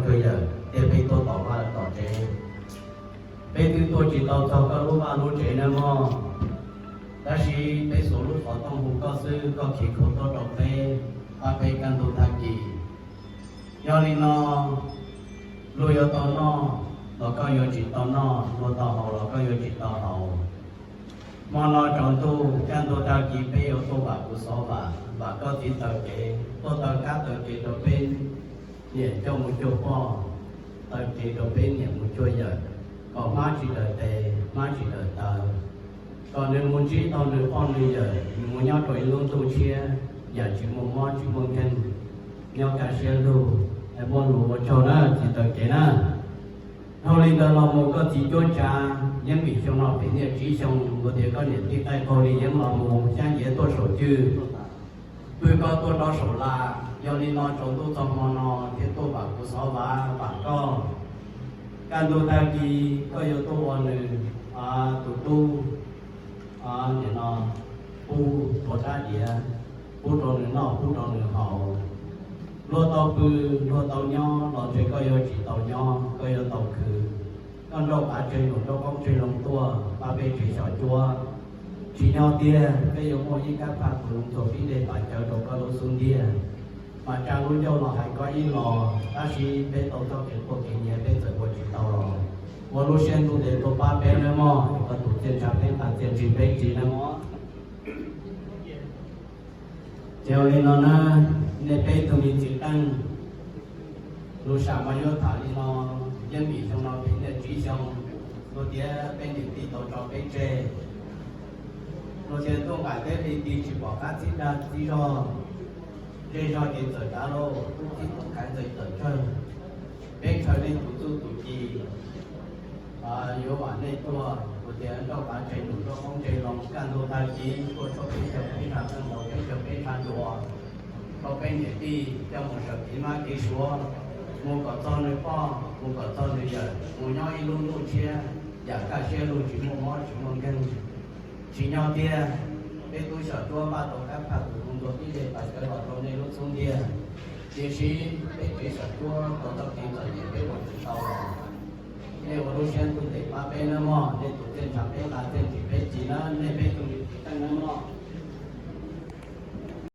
Tsuas yawm, thiab peb tuaj tom vaj tom tsev, peb twb tuaj tsis tau txog koj lub vaj lub tsev nawb mog. Tab sis peb xuas lub qhov tooj hu koj xwb, koj khiav khuj tuaj rau peb, pab peb kaj ntug tag kis. Yog li no, luag yuav tau noj los koj yuav tsis tau noj, luag tau haus los koj yuav tsis tau haus. Hmo no tsaus ntuj kaj ntug tag kis peb yuav tuaj vam kuv xov vam, vam koj txiv taw kev, tuaj taw kab taw kev rau peb niam coj mus cuag poj, taw kev rau peb niam mus cuag yawm, kom hmab tsis daws tes, hmab tsis daws taw, kom nws mus ntsib tau nws poj nws yawm, nws mus nyob rau ib lub ntuj tshiab, yam tsis muaj mob tsis muaj nkeeg, nyob kaj siab lug. Es muaj lus ua tsaug na txiv taw kev na. Dhau li ntawd los mus koj txiv cuab tsav, yeeb vim xyoo no pem niaj tsib xyoo, luag tias koj niam tij qaij qaug li yeeb los mus xyab nyiav tuaj saum cwj, pw koj tuaj rau saum las. Yog li no tsaus ntuj txog hmo no thiaj tuaj vam kuv xov vam, vam koj. Kaj ntug tag kis koj yuav tuaj ua nws tus tub, nim no pub tuav rab diav, pub rau nws noj pub rau nws haus. Luag tau pw, luag tau nyob los ntshe koj yuav tsis tau nyob, koj yuav tau khwv. Koj nrauj qav tseg num nrauj qoob tseg loo tuaj pab peb tsev xyom cuab. Tsim nyog tiag peb yuav muaj ib kab phaj tus loo txuas pib dej pas cawv rau koj lub xub ntiag. Mas tsa lub ncauj los hais koj ib los, tab sis peb tau txoj kev quaj kev nyiav peb txawm ua tsis tau los, ua lub siab ntuj ntev tuaj pab peb nawb mog, es koj tus txiaj ntsha peb nqa txiaj ntsig peb tsis nawb mog. Ces ua li no na, nej peb tug me txiv qeej, lus sam mas yuav tham li no, yeeb vim xyoo no pem niaj tsib xyoo, luag tias peb niam tij tau tso peb tseg, luag tias tuaj nqaim teb li ti tsis pom qab txib dag txib zog, zej zog ces txawm dav lauj, tub txib tub khaiv txawm txawm tsawg, peb ntshaw nej tus txuj tus ci. Yuav vam nej tuaj, kuv tias nrauj qav tseg num nrauj qoob tseg loo, kaj ntug tag kis tuaj tshuab peb caug peb sab qeej ntaus peb caug peb sab ncua, rau peb niam tij coj mus sawv kev mab kev suav, mus kom txog nws poj, mus kom txog nws yawm, mus nyob ib lub ntuj tshiab, yam kaj siab lug tsis muaj mob tsis muaj nkeeg. Tsim nyog tiag, peb tub xyom cuab npaj tau kab phaj tus hu ntua tib dej pas cawv los rau nej lub xub ntiag, tiam sis peb tsev xyom cuab tau txoj kev txom nyem peb ua tsis tau los. Nej ua lub siab ntuj ntev pab peb nawb mog, nej tus txiaj ntsha peb nqa txiaj ntsig peb tsis nawb, nej peb tus me txiv qeej nawb mog.